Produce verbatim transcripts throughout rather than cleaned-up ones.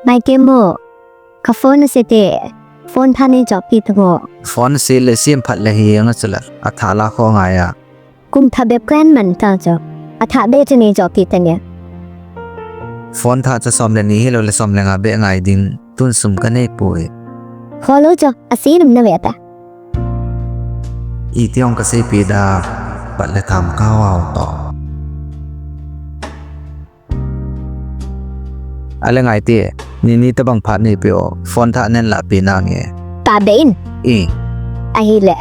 Maite mo, ka phone ase te, phone tha nei chohpi ta mo. Phone ase le sem phat le hi anga chula, atha la kho ngai a. Kum tha bep kan man ta cho, atha bep chu nei chohpi ta nia. Phone tha chu som le ni hilou le som le nga bep ngai ding, tun sum ka nei poi. Kho lou cho, ase lum na ve ta. Iti ong ka seipi da, pat le tham ka hau to. Ale ngai te, ni ni tabang phat nei pe o, phone tha nen la pe nange. Ta be in. I. Ahile.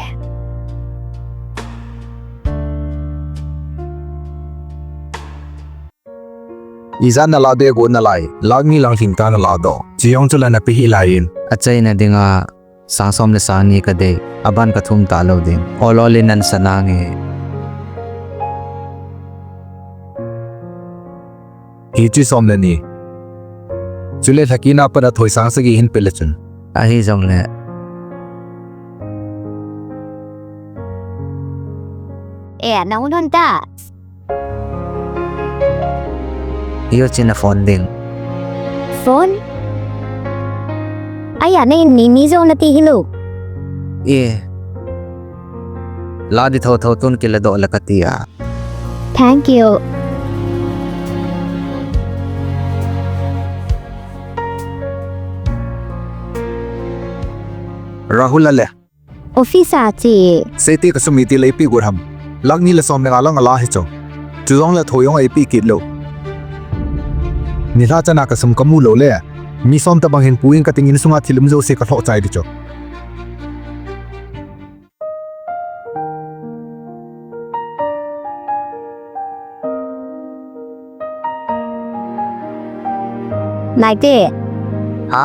Ijat na la de go na lai, lakh ni lang lhing ta na la do. Chi jong chu la na pe hi lai in. Achaina dinga, sang som le sang ni ka dei, aban ka thum ta lou ding. Ol ol in nan sa nange. Hichi som le ni. Chule lhakina pat a thoi sang sagi hin pe le chun. Ahi jong le. E, na un un ta. Iyo, chin a phone ding. Phone? Aya, nei ni ni jong na ti hilou. E. La di tho tho tun kila do la ka ti a. Thank you. Rahul ale. Office a chi. Seiti ka sum iti lei pi gur ham. Lakh ni le som le nga lang a la hi cho. Chu jong le thoi jong ei pi kit lou. Ni lha chana ka sum ka mu lou le. Mi som tabang hin pu in ka ting in sunga thil um jouse ka lhoh chai di cho. Naite. Ha?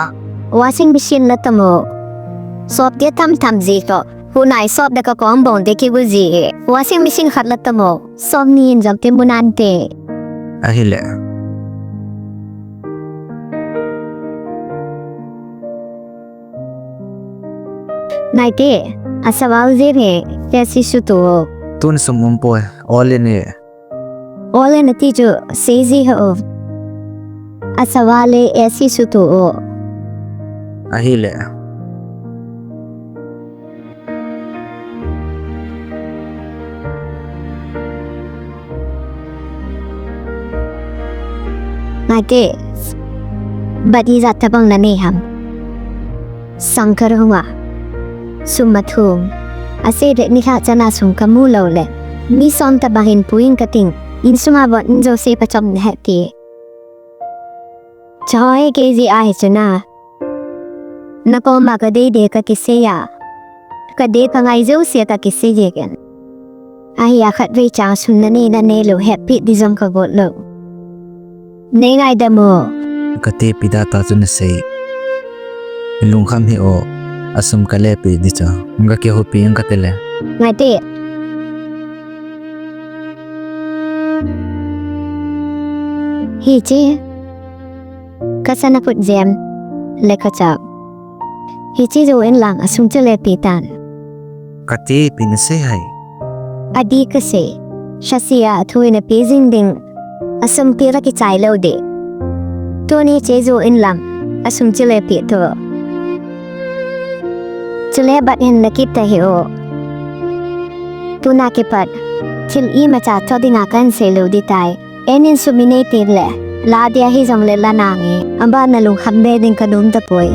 Washing machine la tamo. Sop dia tam tam ji to. Hu nai sop da ka kong bong de ki bu ji. Washing machine khat la tamo. Sop ni in jam te mu nante. Ahile. Naite, asawal je ne, ya si su tu. Tun sum um poi, ole ne. Ole na ti chu, sei ji ho. Asawal le, ya si su tu. Ahile. Naite, badi jat tabang na nei ham. Sangkar huma. Sum mathum. Ase de ni kha chana sum ka mu lou le. Mi som tabang hin pu in ka ting. In suma bon in jouse pa chom na heti. Choi ke ji a hi chana. Na koma ka dei dei ka kisei a. Ka dei ka ngai jouse ka kisei je ken. Ahi a khatvei chang sum na nei na nei lou happy di jong ka got lou. Nei ngai da mo. Ka tepi da ta chu na sei. Lungkham hi o. Asum ka lepi di cha. Nga ke hopi ang ka tele. Ngai te. Hi chi. Ka sana put jem, le ka chak. Hichi jo in lang asum chu le pi tan. Ka tepi na sei hai. Adi ka sei. Shasia athui na pi jing ding. Asum pi ra ki chai lo de. Tuni che jo in lang. Asum chu le pi to. Chule bat hin na kit ta hi o. Tuna kipat. Thil imacha tho dinga kan sei lo di tai. Enin sum i nei tir le, la dia hi jong le la nange, amba na lungkham be ding ka nom ta poi.